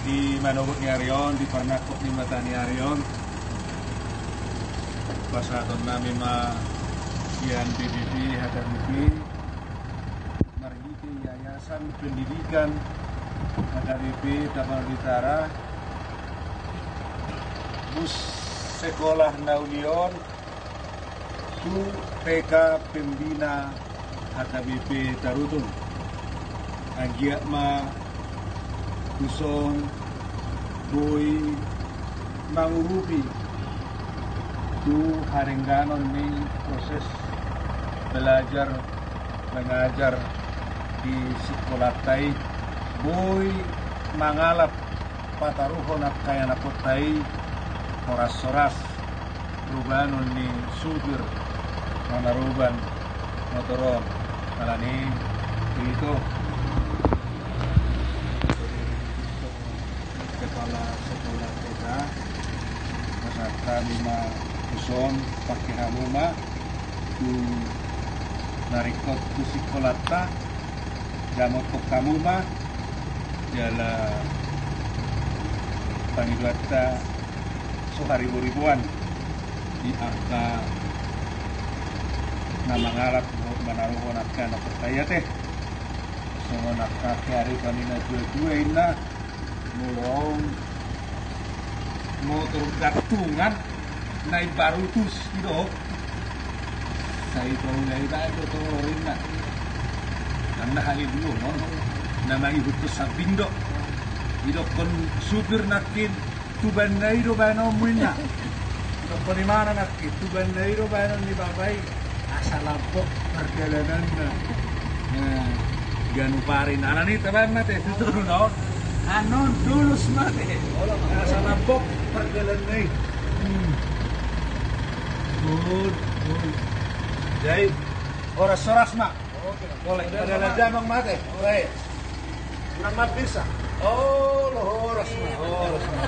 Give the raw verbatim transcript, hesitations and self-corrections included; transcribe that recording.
Di manogot ni ari on, di parnangkok ni mata ni ari on, pasahaton nami ma sian B P P H K B P marhite Yayasan Pendidikan H K B P Tapanuli Utara, bus sekolah na uli on tu T K Pembina H K B P Tarutung. Anggiat ma tuson boi mangurupi tu hadengganon ni proses belajar mengajar di sikolanta i, boi mangalap pataruhon angka ianakhonta i horas-horas rubanon ni supir manaroban motor on. Alani i, ito kepala sekolah T K, pasahat hami ma tuson, pangke hamu ma tu na ringkot tu sikolanta, jamothon hamu ma jala pangidoanta so hariboriboan di angka na mangalap dohot manaruhon angka ianakhonta i ate. Songon angka kearifan ni natuatua inna, molo motor gantungan na imbaru tusi do, sai paulai baen do tolor inna. Anna hali dulu no na mangihuthon sambing do, didokkon supir nangkin, tubanna i do baenonmu inna. Didokkon imana nangkin, tubanna i do baenon ni bapa i, asa lambok pardalananna. Ganup ari na alani tabaen ma ate tu tolu na on, annon dolus ma ate, asa lambok pardalananna i. Jadi horas-horas ma. Boleh, pada lajamang ma ate. Boleh. Unang mampir sa. Oh, lo horas ma, horas ma.